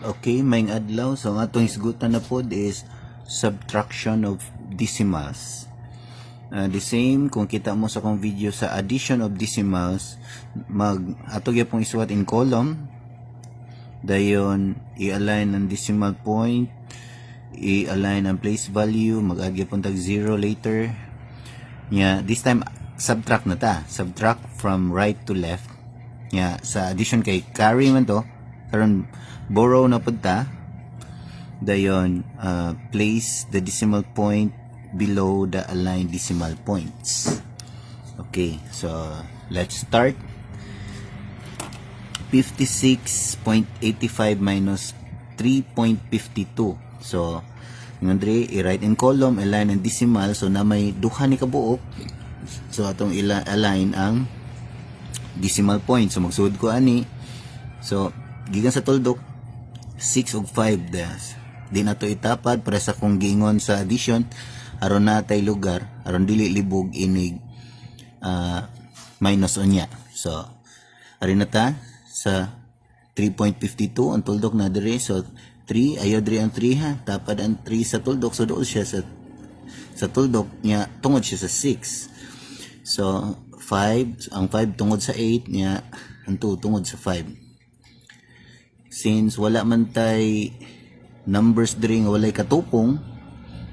Okay, maayong adlaw. So ang atong hisgutan na pod is subtraction of decimals. The same kung kita mo sa akong video sa addition of decimals, mag ato gyapon isuwat in column, dayon i-align ang decimal point, i-align ang place value, mag-add gyapon tag 0 later. Nya this time subtract na ta, subtract from right to left. Nya sa addition kay carry man to, karon borrow na pud ta, dayon place the decimal point below the aligned decimal points. Okay, so let's start. 56.85 minus 3.52. So, ingon diri, i-write in column, align ang decimal. So, na may duha ni kabuok. So, atong align ang decimal point. So, magsugod ko ani. So, gikan sa tuldok, 6 ug 5 das. Di na to itapad para sa kung giingon sa addition aron natay lugar aron dili libog inig minus unya. So, ari na ta sa 3.52, ang tuldok na diri. So, 3, ayaw diri ang 3 ha. Tapad ang 3 sa tuldok. So, dool siya sa tuldok niya, tungod siya sa 6. So, 5, ang 5 tungod sa 8 niya, ang 2 tungod sa 5. Since wala man tay numbers diri nga walay katupong,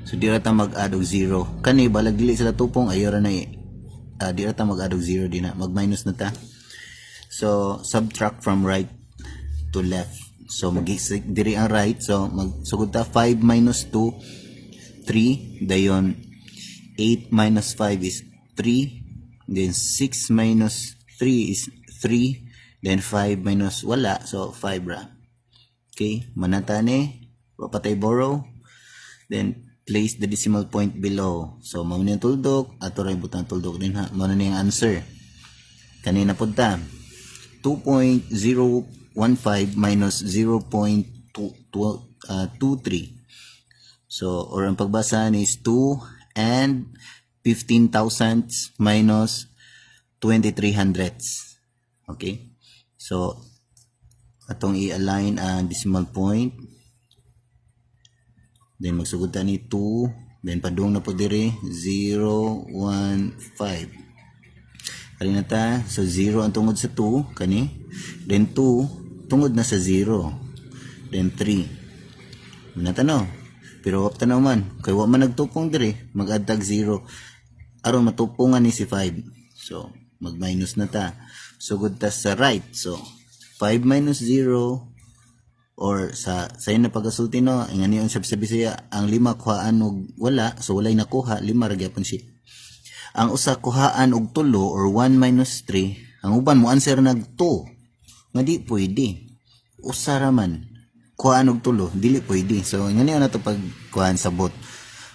so di ra ta mag-add og 0. Kani balag dili sila tupong, ayo ra na di ra ta mag-add og 0 dinha, mag-minus na ta. So subtract from right to left. So mag diri ang right, so magsugod ta 5 minus 2, 3, dayon 8 minus 5 is 3, then 6 minus 3 is 3, then 5 minus wala, so 5 ra. Okay, manata ni, patay borrow. Then place the decimal point below. So mao ni ang tuldok, ato ra ibutang tuldok dinha. Mao na ni ang answer. Kanina pud ta. 2.015 minus 0.23. So, or ang pagbasa is 2 and 15 thousandths minus 23 hundredths. Okay? So, atong i-align ang decimal point. Then, magsugod ta ni 2. Then, padung na po diri 0, 1, 5. Kani na ta. So, 0 ang tungod sa 2. Kani. Then, 2 tungod na sa 0. Then, 3. Nata no. Pero wap tanaw man. Kay wa man nagtupong diri, mag-add tag 0. Aron matupungan ni si 5. So, mag-minus na ta. Sugod ta sa right. So, 5 minus 0 or sa na pagasulti no, ingani ang sabi sa Bisaya, ang lima kuhaan og wala, so walay nakuha, lima ra gyapon siya. Ang usa kuhaan og tulo or 1 minus 3, ang uban mo answer nag 2. Nga di pwede. Usa ra man. Kuhaan og tulo, dili pwede. So ngani na to pag kuhaan sa bot.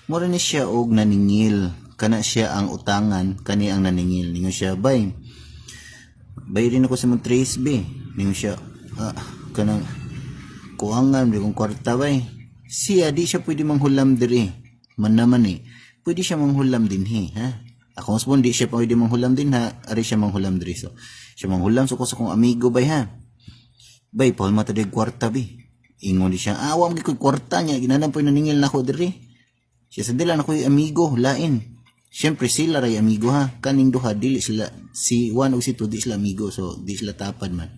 Mura ni siya og naningil. Kana siya ang utangan, kani ang naningil. Ningon siya, "Bay, bayarin ako sa mong 3 B." Ningon siya, "Ah, kanang kuangan, di kong kwarta, bay." Siya, di siya pwede manghulam diri. Man naman eh. Pwede siya manghulam dinhi, ha? Ako mas di siya pwede manghulam dinha, ari siya manghulam diri. So, siya manghulam so ko sa kong amigo, "Bay ha. Bay, paul mata di kwarta bi." Ingon di siya, "Ah, wa ko'y kwarta niya, ginanan po naningil na ako diri." Siya sa dila na ko'y amigo, lain. Siyempre sila ray amigo ha. Kaning duha dili sila, si 1 ug si 2 di sila amigo, so di sila tapad man.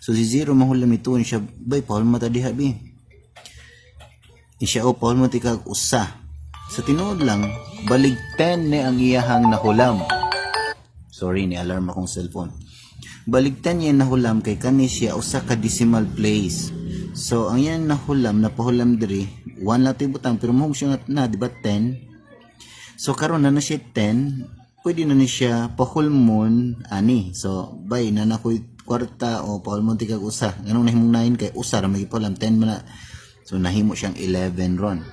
So si 0 mahulam ni 2 siya, "Bay, paul mata diha bi." Siya, "Oh, paul mo tikag usa." Sa tinuod lang, balig 10 ni ang iyahang nahulam. Sorry, ni alarm akong cellphone. Balig 10 niya nahulam kay kani siya usa ka decimal place. So ang yan nahulam, napahulam diri, 1 lang ito butang pero mo siya na, di ba 10? So karon na na siya 10, pwede na ni siya pahulmon ani. So bay na na ko'y kwarta o pahulmon tikag usa. Nganong nahimong 9 kay usa ra may gipahulam, 10 man na. So nahimo siyang 11 ron.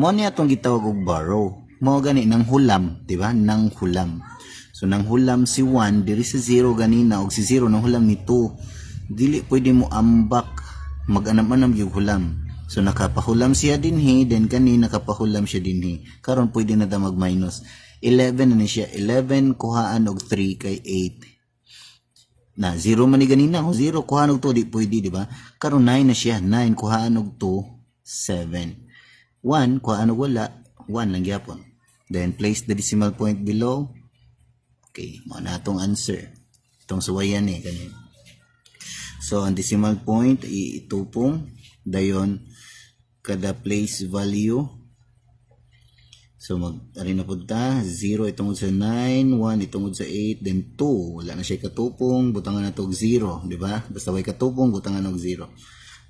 Mo niya atong gitawag og borrow. Mao gani nang hulam, di ba? Nang hulam. So nang hulam si 1 diri sa 0 ganina og si 0 nang hulam ni 2. Dili pwede mo ambak, mag-anam-anam yung hulam. So nakapahulam siya dinhi, then kani nakapahulam siya dinhi. Karon pwede na ta mag-minus. 11 na ni siya. 11 kuhaan og 3 kay 8. Na 0 man ni ganina, kung 0 kuhaan og 2, di pwede, di ba? Karon 9 na siya, 9 kuhaan og 2, 7. 1 kuhaan og wala, 1 lang gyapon. Then place the decimal point below. Okay, mao na atong answer. Itong suwayan eh kani. So ang decimal point itupong, dayon kada place value. So mag ari na pud ta, 0 itungod sa 9, 1 itungod sa 8, then 2 wala na siya katupong, butangan na og 0, di ba? Basta way katupong, butangan og 0.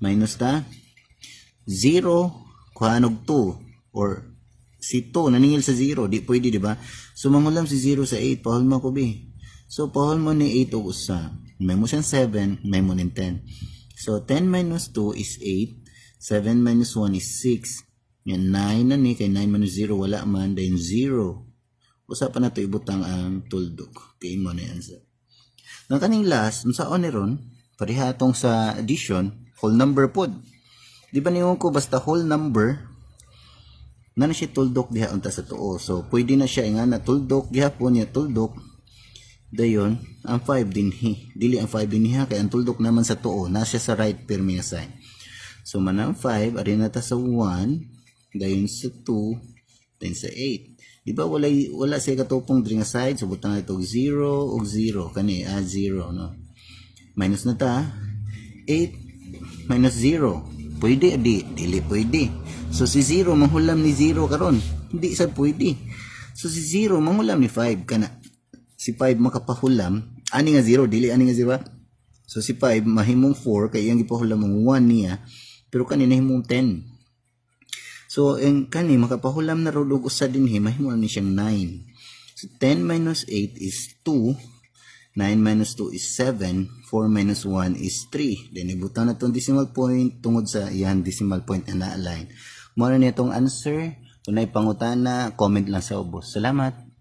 Minus ta, 0 kuhaan og 2 or si 2 naningil sa 0, di pwede, di ba? So manghulam si 0 sa 8, pahulma ko bi. So pahulma ni 8 og usa. May mo siyang 7, may mo nin 10. So 10 minus 2 is 8, 7 minus 1 is 6. Yan, 9 na ni, kay 9 minus 0, wala man, then 0. Usa pa na to ibutang ang tuldok. Okay, mao na answer. Nang kaning last, unsaon ni ron, pareha atong sa addition, whole number pod. Di ba niyo ko basta whole number, na na siya tuldok diha unta sa tuo. So, pwede na siya nga na tuldok, gihapon niya tuldok. Dayon, ang 5 dinhi. Dili ang 5 dinhi ha, kay ang tuldok naman sa tuo, na siya sa right pirmi nga side. So, man ang 5, ari na ta sa 1, dayon sa 2, then sa 8. Di ba wala siya katupong diri nga side, so butang ito og 0 og 0 kani 0, no. Minus na ta, 8 minus 0. Pwede di dili pwede. So si 0 manghulam ni 0 karon. Hindi sa pwede. So si 0 manghulam ni 5 kana. Si 5 makapahulam ani nga 0, dili ani nga 0. So si 5 mahimong 4 kay iyang gipahulam ang 1 niya, pero kani nahimong 10. So, ang kani makapahulam na rod og usa dinhi, mahimo ni siyang 9. So, 10 minus 8 is 2. 9 minus 2 is 7. 4 minus 1 is 3. Then, ibutang na itong decimal point tungod sa iyan decimal point na na-align. Mao na itong answer. Kung naay pangutana, comment lang sa ubos. Salamat!